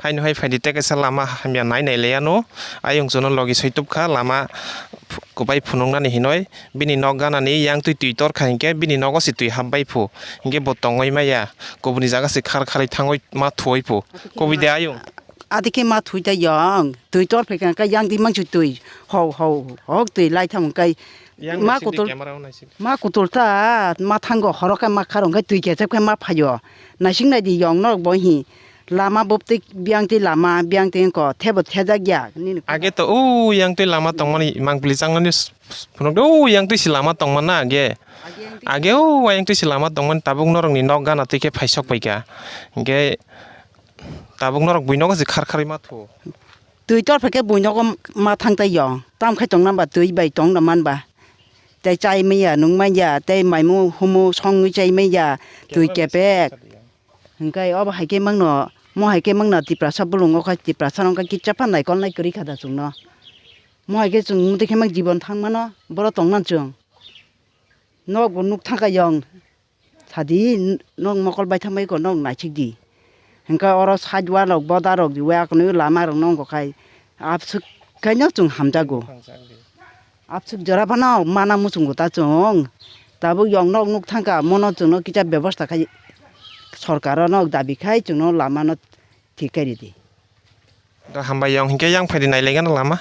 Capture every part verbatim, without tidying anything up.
Haino hai phaidi tei kaisa lama hamya nai nai le ano. Ayung chuno logi soi tubkha lama ph-, kubai phunuknani hinoi. Bini nok ganani yang twi twi torkha hinkhe bini nogo se twi hapbai phu. Hinkhe bo tongoi maya. Kubuni jaga se khar kharwi thangoi ma thuoi phu. Kubui de ayung. Adi khe ma thui ta yong. Twi tor phai kha yang di mangchu twi. Hau hau hok twi lai thang kai. Yang ma naising di kutul. Camera o naising. Ma kutul ta ma thango horo khe ma kharo khe twi khe khe ma phaio. Naising nai di yong nok bo hi. Lama boptwi biyang twi lama biyang twi ko thebo thejak ya nini. Age to o yang twi lama tongmani mangpili changnani s-, s-, phunuk de o yang twi si lama tongmana age. Age yang twi. Age o yang twi si lama tongmani tabuk norokni nok gana twi khe phaisok paikha. Hinkhe tabuk norok bui nogo se khar kharwi ma thu. Twi tor phaikhe bui nogo ma thang tai yong. Tam khai tong nang ba twi bai tong na man ba. Tei chai manya nung manya tei maimu humu songwi chai manya twi kepek. Hinkhe obo hai khe mangno, mo hai khe mangno Tiprasa bolong o khai Tiprasa rok khe kitsa pha naikol nai kwrwi kha da chwngno. Mo hai khe chwng motwi khe mang jibon thang mano, boro tong nang chwng. Nok bo nuk thang kha yong. Sadi n-, nok mokol bai thang bai kho nok naisik di. Hinkhe oro side wall rok boda rok riwi akono lama rok no wngkha khai. Abswk khaino chwng hamjago. Abswk jora phano mana muchungo ta chwng. Tabuk yong nok nuk thangkha, mono chwngno kisa bebosta khai sorkaro nok dabi khai chwngno lamano thik khai ridi. Da hambai yong hinkhe yang phaidi nailaigano lama.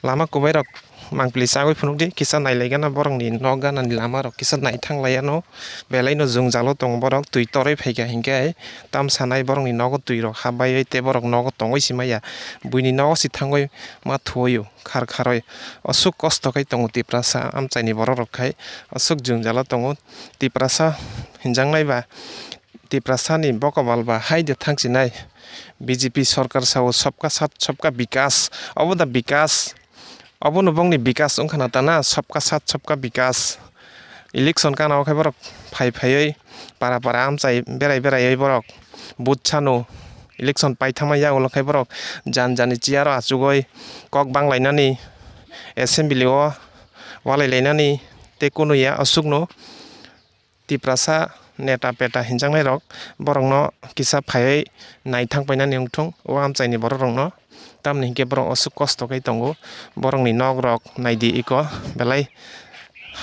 Lama kubai rok mangpili sagwi phunukdi kisa nailaigano borokni nok ganani lama rok kisa naithang laiano. Belaino jwngjalo tongo borok twi torwi phaikha hinkhe tam sanai borokni nogo twi rok habaiwi tei borok nogo tongwi simaya. Buini nogo si thangwi ma thuoio. Khar kharoi aswk kosto khai tongo Tiprasa amchaini borok rok khai aswk jwngjalo tongo Tiprasa hinjaknai ba Tiprasa ni bokobal ba hai de thangchinai B J P sorkar sao sabka sath sabka bikas obo da bikas obo no bongni bikas wngkha na tana sabka sath sabka bikas. Election kana o khe borok phai phaiwi para para amchai berai beraiwi borok vote sano election paithangma yagulo khe borok jan jani chair o achugwi kok banglainani assembly o walai lainani tei kunu ya aswkno Tiprasa neta peta hinjaknai rok borokno kisa phaiwi naithang painani wngthung o amchaini borok rokno. Tamoni hinkhe borok aswk kosto khe tongo, borokni nok rok naidi eko belai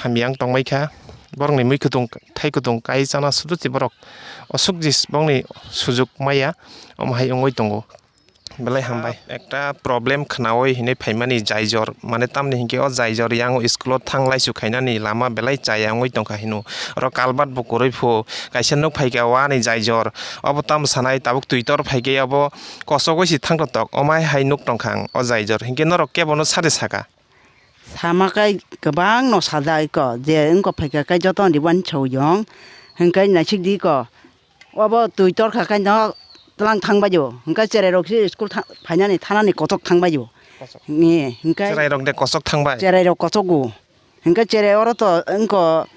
hamya wng tongbaikha, borokni mui kutung thai kutung kai chana suduti borok aswk jis bongni sujuk maya omo hai wngwi tongo. Belai hambai. Ekta problem khnawi hinwi phaimani jaijor, mane tamni hinkhe o jaijor yang o school o thang laisu khainani lama belai chaya wngwi tongkha hino. Oro culvert bo kwrwi phu, kaisa nuk phaikha o ani jaijor. Obo tamo sanai tabuk twi tor phaikhe obo kosogwi si thang tok tok, omai hai nuk tongkha ang o jaijor. Hinkhe norok kebono sade saka. Sama kai kwbangno sajak eko, je wngkok phaikha kai jotono riwani sauyong, hinkhe naisik di eko. Obo twi torkha kai no tlang thangbaio, hinkhe cherai rok se school tha-, phainani thanani kochok thangbaio. Kochok. Ni, hinkhe cherai rok de kochok thangbai? Cherai rok kochogo. Hinkhe cherai oro to wngkok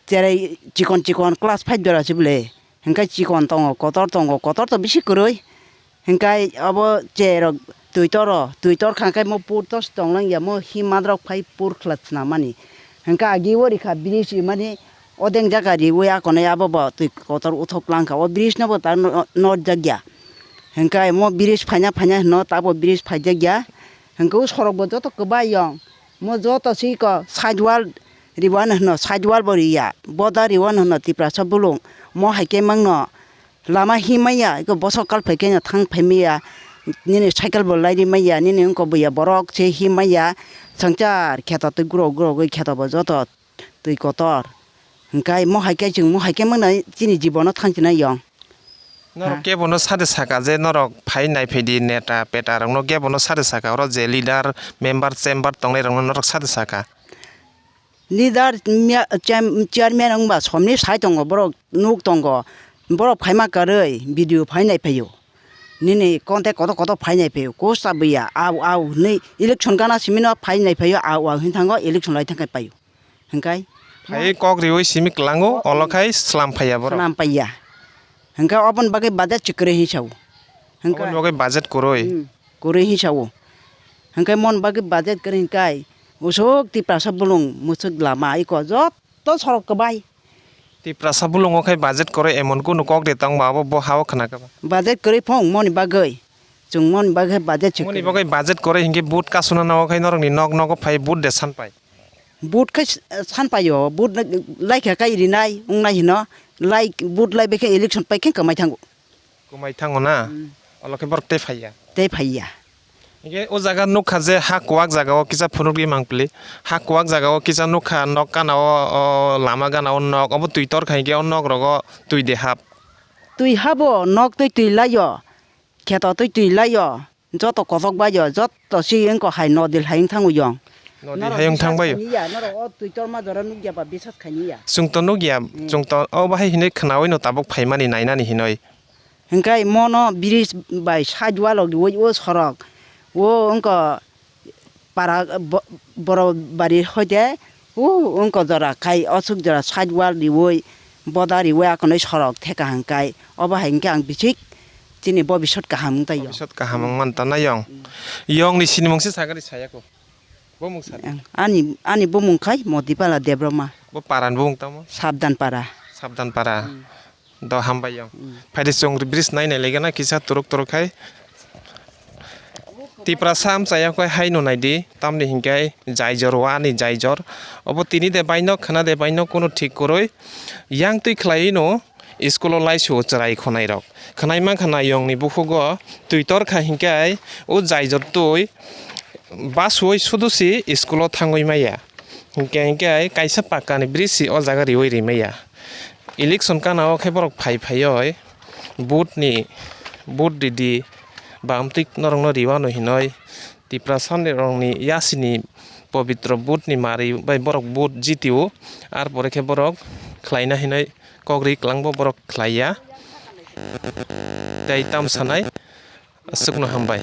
cherai chikon chikon class five jora se bwle. Hinkhe chikon tongo, kotor tongo, kotor to bisi kwrwi. Hinkhe obo cherok twi toro, twi torkha khe mo pur to tonglang ya, mo himma rok phai pur khwla swnamani. Hinkhe agi o rikha bridge mani odeng jaga riwi akonwi abo bo twi kotor uthok langkha. O bridge no bo ta no-, nojak ya. Hinkhe mo bridge phaina phaina hino tabo bridge phaijak ya. Hinkhe o sorok bo joto kwbai yong. Mo joto si ko side wall riwano hino, side wall bo riya. Boda riwano hino Tiprasa bulung. Mo hai khe mangno. Lama himaya, eko bosok kal phai khe no thang phai maya, nini cycle bo lai ri maya, nini wngkok buya borok se himaya, swngchar kheto twi guro guro gwi kheto bo joto twi kotor. Hwnkhe mo hai khe chwng mo hai khe mano chini jibono thang chinai yong. Norok kebono sade saka je norok phai nai phai di neta peta rokno kebono sade saka oro je leader member chamber tongnai rokno norok sade saka. Leader mia-, chair-, chairman wngba somni sai tongo, borok nuk tongo, borok phaima kwrwi video phai nai phaio. Nini contact kotor kotor phai nai phaio, kosta buya, au, au hinwi election gana simino phai nai phaio, au, au hin thango, election lai thangkhe paio. Hwnkhe phai kok riwi simi kwlango, olo khai slam phaiya borok. Slam phaiya. Hwnkhe oboni bagwi budget se kwrwi hin sao. Hwnkhe oboni bagwi budget kwrwi. Hmm, kwrwi hin sao. Hwnkhe mon bagwi budget kwrwi hinkai usuk Tiprasa bulung musuk lama iko joto sorok kwbai. Tiprasa bulungo khai budget kwrwi emon kunu kok de tongma abo bo hao khna kha ba? Budget kwrwi phung moni bagwi. Chwng moni bagwi budget se Moni kwrwi. Bagwi budget kwrwi hinkhe vote kasuna nago khai norokni nok nogo phai vote de san pai. Vote khai s-, san paio, vote lai kha kai rinai, wngnai hino, lai, vote lai bai khe election pai khe kwmai thango. Kwmai thango na? Mm. Olo khe borok tei phaiya? Tei phaiya. Hinkhe o jaga nukha je ha kuwak jaga o kisa phunukgwi mangpili. Ha kuwak jaga o kisa nukha nok gana o, o lama gana o nok, obo twi tor kha hinkhe o nok rogo twi de hap? Twi habo, nok twi twi laio, kheto twi twi laio, joto kotok baio, joto si wngkha hai nodil hai wng thango yong. Nodil hai wng thang baio. Norok bisas khainiya, norok o twi torma jora nukya ba bisas khainiya. Chwng to nukya, mm, chwng to o bahai hinwi khnaui no tabuk phaimani nainani hinwi. Hingkai mono bridge bai side wall rok riui o sorok o wngkha para bo-, boro bari hoite o wngkha jora khai o suk jora side wall riui boda riui akonoi sorok theka hingkai obo hai hingke ang bisik chini bobisot kaham wng tai o. Bobisot kaham wng man tana yong. Mm. Yong ni sinimung se sagari saya ko. Bumung sadi. Ang, ani, ani bumung khai Modipala Debroma. Bo paran bumung tamo? Sabdan para. Sabdan para. Hmm. Do hambai yong. Hmm. Phaidi chwng bridge nai nai legena kisa turuk turuk khai. Tiprasa amchaya khai hai no naidi, tamni hinkai jaijor wani jaijor. Obo tini de baino khna de baino kunu thik kwrwi. Yang twi khlaiwi no school o laisu chwrai khwnai rok. Khwnai mankha na yong ni bukhugo twi tor kha hinkai o jaijor twi. Basui sudu si school o thangwi maya. Hinkhe, hinkhe kaisa pakka ni bridge si o jaga riui rimaya. Election kana o khe borok phai phaioi vote ni, vote ridi, bamtwi norok no riwano hinoi Tiprasa ni rok ni yasi ni pobitro vote ni mari bai borok vote jitio. Ar pore khe borok khlaina hinoi kok ri kwlangbo borok khlaiya. Tei tam sanai. Aswkno hambai.